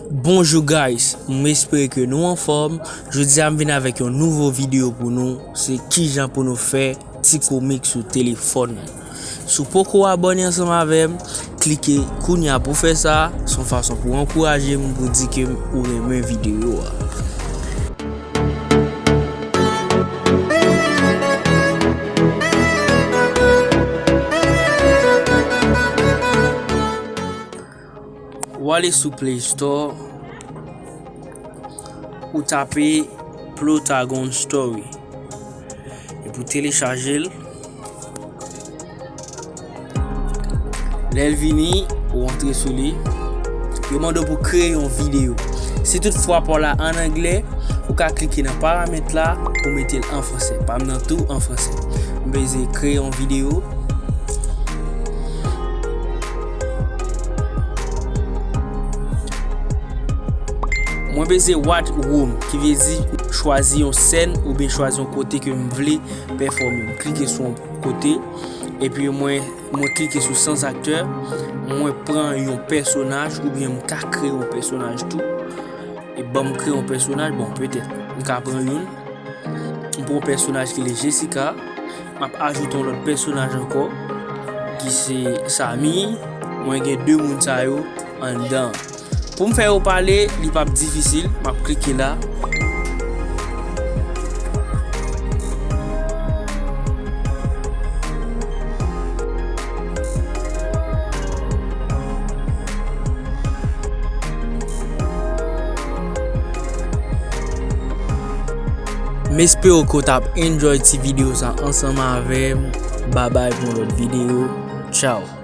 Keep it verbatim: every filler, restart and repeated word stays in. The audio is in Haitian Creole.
Bonjou guys, m espere ke nou anfòm. Jodi a m vin avèk yon nouvo videyo pou nou, se kijan pou nou fè ti komik sou telefòn nou. Si w poko abòne ansanm avè m, klike kounye a pou fè sa, se yon fason pou ankouraje m, pou di ke ou renmen videyo a. W ale sou Play Store, ou tape Plotagon Story. Epi w telechaje l. Lè l vini, ou antre sou li. Yo mande w pou kreye yon videyo. Si toutfwa pa w la an anglè, ou ka klike nan paramèt la pou mete l an fransè. Pa m nan tou an fransè. M bezwen kreye yon videyo. Mwen bezwen What Room, ki vle di chwazi yon sèn oubyen chwazi yon kote ke m vle pèfòme. M klike sou yon kote, epi mwen, mwen klike sou sans acteur, mwen pran yon pèsonaj oubyen m ka kreye yon pèsonaj tou. E ban m kreye yon pèsonaj, bon, petèt, m ka pran youn. M pran yon pèsonaj ki rele Jessica. M ap ajoute yon lòt pèsonaj ankò, ki se Samy. Mwen gen de moun sa yo anndan. Pou m fè yo pale, li p ap difisil. M ap klike la. M espere ke w t ap enjoy ti videyo sa ansanm avè m. Babay pou yon lòt videyo. Tchaw.